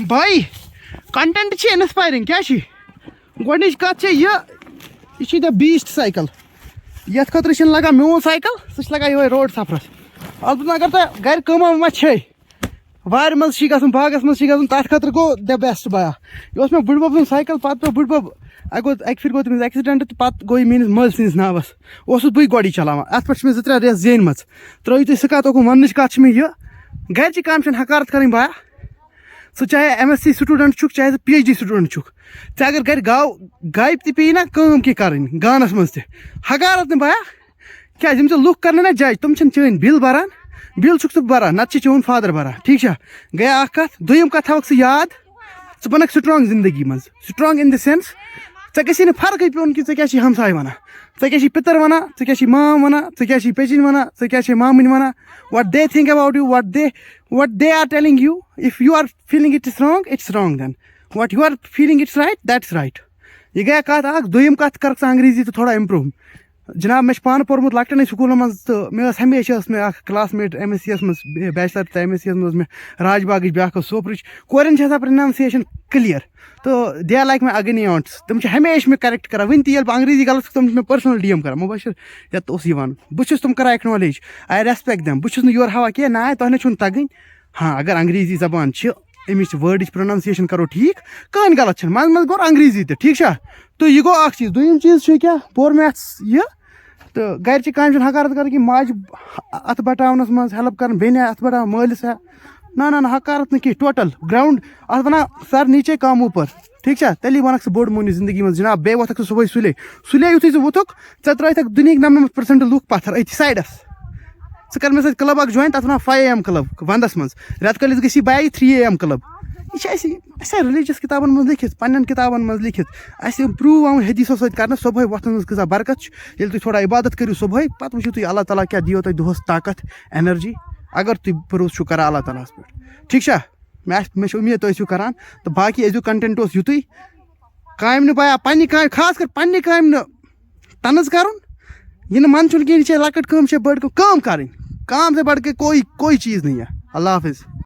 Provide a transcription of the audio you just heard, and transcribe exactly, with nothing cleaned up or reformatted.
بھائی، کنٹینٹ چھِ انسپائرنگ، کیٛاہ چھِ؟ گۄڈٕنِچ کتھ چھِ یہِ، یہِ چھِ the best سایکل۔ یتھ خٲطرٕ چھِنہٕ لگان میون سایکل، سُہ چھِ لگان یِہوٚے روڈ سفرس۔ البتہ اگر تۄہہِ گرِ کٲمہ وٲمہ چھے، وارِ منٛز چھِ گژھُن، باغس منٛز چھِ گژھُن، تتھ خٲطرٕ گوٚو the best بیا۔ یہِ اوس مےٚ بٕڈبب سُنٛد سایکل، پتہٕ پیوٚو بٕڈبب، اکہِ گوٚو، اکہِ پھِرِ گوٚو تٔمِس ایکسیڈنٹ تہٕ پتہٕ گوٚو یہِ میٲنِس مٲلۍ سٕنٛدِس ناوس۔ اوسُس بٕے گۄڈٕ یہِ چلاوان، اتھ پٮ۪ٹھ چھِ مےٚ زٕ ترٛےٚ ریس زینمٕژ۔ ترٲیِو تُہۍ سُہ کتھ، اوکُن وننٕچ کتھ چھِ مےٚ یہِ، گرِ چہِ کامہِ چھَنہٕ حقارت کرٕنۍ بیا۔ ژٕ چاہے ایم ایس سی سٹوڈنٹ چھُکھ، چاہے ژٕ پی ایچ ڈی سٹوڈنٹ چھُکھ، ژےٚ اگر گرِ گاو گایہِ تہِ پیٚیہِ نا کٲم کینٛہہ کرٕنۍ گانس منٛز تہِ، حقارت نہٕ بیا۔ کیٛازِ یِم ژےٚ لُکھ کرنہٕ نا جج، تِم چھِنہٕ چٲنۍ بِل بران، بِل چھُکھ ژٕ بران، نتہٕ چھِ چون فادر بران، ٹھیٖک چھا؟ گٔیا اکھ کتھ۔ دوٚیِم کتھ تھاوکھ ژٕ یاد، ژٕ بنکھ سٹرانگ زندگی منٛز، سٹرانگ in the sense، ژےٚ گژھی نہٕ فرقٕے پیوٚن کہِ ژےٚ کیٛاہ چھِ ہمساے ونان، ژےٚ کیٛاہ چھِ پِتٕر ونان، ژےٚ کیٛاہ چھِ مام ونان، ژےٚ کیٛاہ چھِ پیٚچِنۍ ونان، ژےٚ کیٛاہ چھِ مامٕنۍ ونان۔ What they think about you, what they, what they are telling you, if you are feeling it is wrong, it's wrong then. What you are feeling it's right, that's right. یہِ گٔیے کتھ اکھ۔ دوٚیِم کتھ کرکھ ژٕ انگریزی تہِ تھوڑا امپروو۔ جناب، مےٚ چھُ پانہٕ پوٚرمُت لۄکٹٮ۪نٕے سکوٗلن منٛز، تہٕ مےٚ ٲس ہمیشہِ، ٲس مےٚ اکھ classmate M S C یس منٛز، بیچلر تہٕ ایم ایس سی یس منٛز ٲس مےٚ راج باغٕچ، بیٛاکھ ٲس سوپرٕچ۔ کورٮ۪ن چھِ آسان پرناونسیشن کلیئر، تہٕ they are like my agony aunts۔ تِم چھِ ہمیشہِ مےٚ کریکٹ کران۔ وٕنہِ تہِ ییٚلہِ بہٕ انگریزی غلط چھُس، تِم چھِ مےٚ پرسنل ڈی ایم کران، مبشر، یتھ اوس یِوان۔ بہٕ چھُس تِم کران ایکنالیج، I respect them۔ بہٕ چھُس نہٕ یورٕ ہاوان کینٛہہ، نہ، تۄہہِ نہ چھُو نہٕ تگٕنۍ۔ ہاں، اگر انگریزی زبان چھِ، اَمِچ وٲڈٕچ پروننسیشن کرو ٹھیٖک، کٕہٕنۍ غلط چھِنہٕ۔ منٛزٕ منٛزٕ کوٚر انگریزی تہِ، ٹھیٖک چھا؟ تہٕ یہِ گوٚو اکھ چیٖز۔ دوٚیِم چیٖز چھُ کیٛاہ، پوٚر مےٚ اَتھ یہِ، تہٕ گرِ چہِ کامہِ چھُنہٕ حقارت کرٕنۍ کہِ ماجہِ اَتھٕ بَٹاونَس منٛز ہیلپ کران، بیٚنہِ اَتھٕ بَٹاوان، مٲلِس ہا-، نہ نہ نہ، حقارت نہٕ کینٛہہ، ٹوٹل گراؤنڈ، اَتھ وَنان سر نیچے کام اوپر، ٹھیٖک چھا؟ تیٚلی وَنکھ ژٕ بوٚڑ مُہنیو زندگی منٛز، جناب، بیٚیہِ وۄتھکھ ژٕ صبحٲے سُلے، سُلے یُتھُے ژٕ ووٚتھُکھ، ژےٚ ترٛٲیتھکھ دُنیہٕکۍ نَمنَمَتھ پٔرسنٹ لُکھ پَتھر أتھی سایڈَس۔ ژٕ کر مےٚ سۭتۍ کٕلب اکھ جوین، تَتھ وَنان فایو اے ایم کٕلب، وَندَس منٛز۔ رٮ۪تہٕ کٲلِس گژھِ یہِ بیا یہِ تھری اے ایم کٕلب۔ یہِ چھِ اَسہِ، اَسہِ چھا ریلیجس کِتابَن منٛز لیکھِتھ، پَنٕنٮ۪ن کِتابَن منٛز لیکھِتھ؟ اَسہِ یِم پروٗو آمُت حدیثو سۭتۍ کرنہٕ، صبحٲے وۄتھنَس منٛز کۭژاہ برکت چھِ۔ ییٚلہِ تُہۍ تھوڑا عبادت کٔرِو صبحٲے، پَتہٕ وٕچھِو تُہۍ اللہ تعالیٰ کیٛاہ دِیو تۄہہِ دۄہَس طاقت، انرجی، اگر تُہۍ بروسہٕ چھِو کران اللہ تعالیٰ ہَس پٮ۪ٹھ۔ ٹھیٖک چھا؟ مےٚ آسہِ، مےٚ چھِ اُمید تُہۍ ٲسِو کران۔ تہٕ باقٕے أزیُک کنٹینٹ اوس یُتُے۔ کامہِ نہٕ بیا، پننہِ کامہِ، خاص کر پننہِ کامہِ نہٕ طنز کرُن۔ یہِ نہٕ منٛدچھُن کِہیٖنۍ، یہِ چھےٚ لۄکٕٹ کٲم، چھےٚ بٔڑ کٲم، کٲم کرٕنۍ۔ کام سے بڑھ کے کوئی، کوئی چیز نہیں ہے۔ اللہ حافظ۔